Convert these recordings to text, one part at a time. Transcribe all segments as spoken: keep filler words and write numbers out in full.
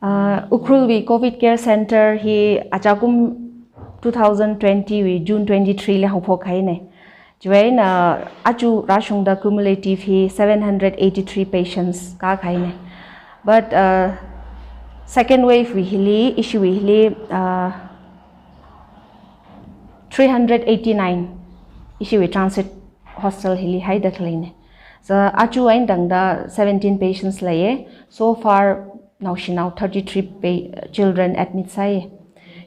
Uh, Ukhrul wui Covid Care Center hi achakum two thousand twenty wui June twenty-three li haophok haine. Chiwui eina aja rāshungda cumulative hi seven hundred eighty-three patients kākhaine. But uh, second wave wui hili, ishiwui hili, uh, three hundred eighty-nine ishiwui transit hostel hili haida khaleine. So aja eina tangda seventeen patients leiye. So far naoshinao thirty-three pa- children admit sāye.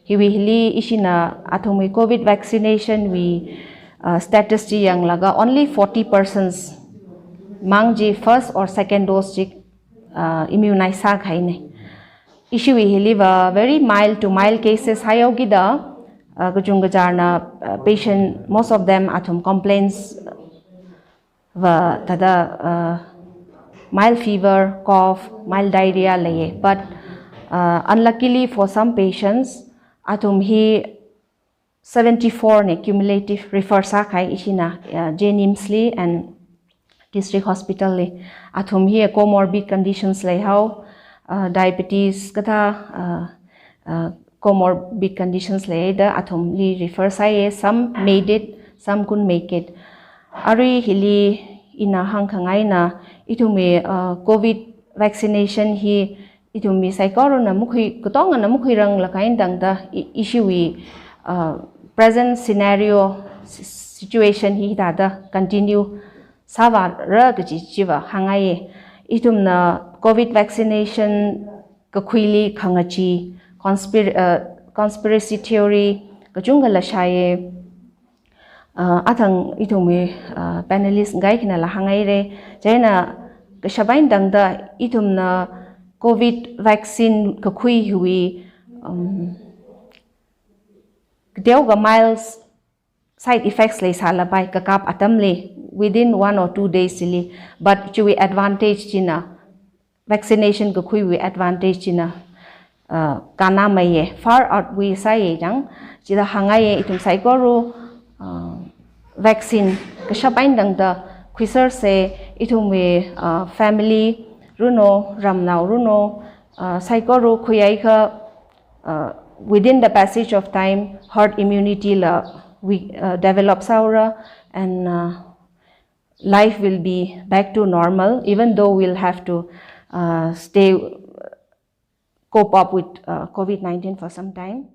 Hiwui hili ishina athumwui Covid vaccination wui uh, status chi yanglaga only forty persons mang chi first or second dose chi uh, immunize sākhaine. Ishiwui hiliva very mild to mild cases haihaokida uh, kachung kacharna uh, patient, most of them athum complaints va thāda uh, mild fever, cough, mild diarrhea leiye. But uh, unluckily for some patients, athum hi seventy-four ne cumulative refer sākhai ishina uh, JNIMS li and district hospital li. Athum hi comorbid conditions leihao, uh, diabetes kathā uh, uh, comorbid conditions leida athumli refer sāye. Some made it, some couldn't make it. Arui hili ina hāngkhangaina, ithumwui uh, Covid vaccination hi ithumwui saikorana makhui, katongana makhuiranglakha eina tangda i- ishiwui uh, present scenario, si- situation hi thāda continue sāvāra kaji chiva hāngngaiye. Ithumna Covid vaccination kakhuili khangachee, conspir- uh, conspiracy theory kachungkha lāshaiye. Uh, athang ithumwui uh, panelist ngai khinala hānghaire. Chieina kashap eina tangda ithumna Covid vaccine kakhui hiwui um, kateokha mild side effects leisālapai kakap atamli within one or two days chili. But chiwui advantage china, vaccination kakhuiwui advantage china uh, kannameiye, far outweigh sāye chang. Chida hāngngaiye ithum saikora uh, vaccine kashap eina tangda khuiserse. Ithumwui uh, family runo, ramnao runo, uh, saikora khuiakha uh, within the passage of time herd immunity la we uh, develop sāra and uh, life will be back to normal, even though we'll have to uh, stay cope up with uh, Covid nineteen for some time.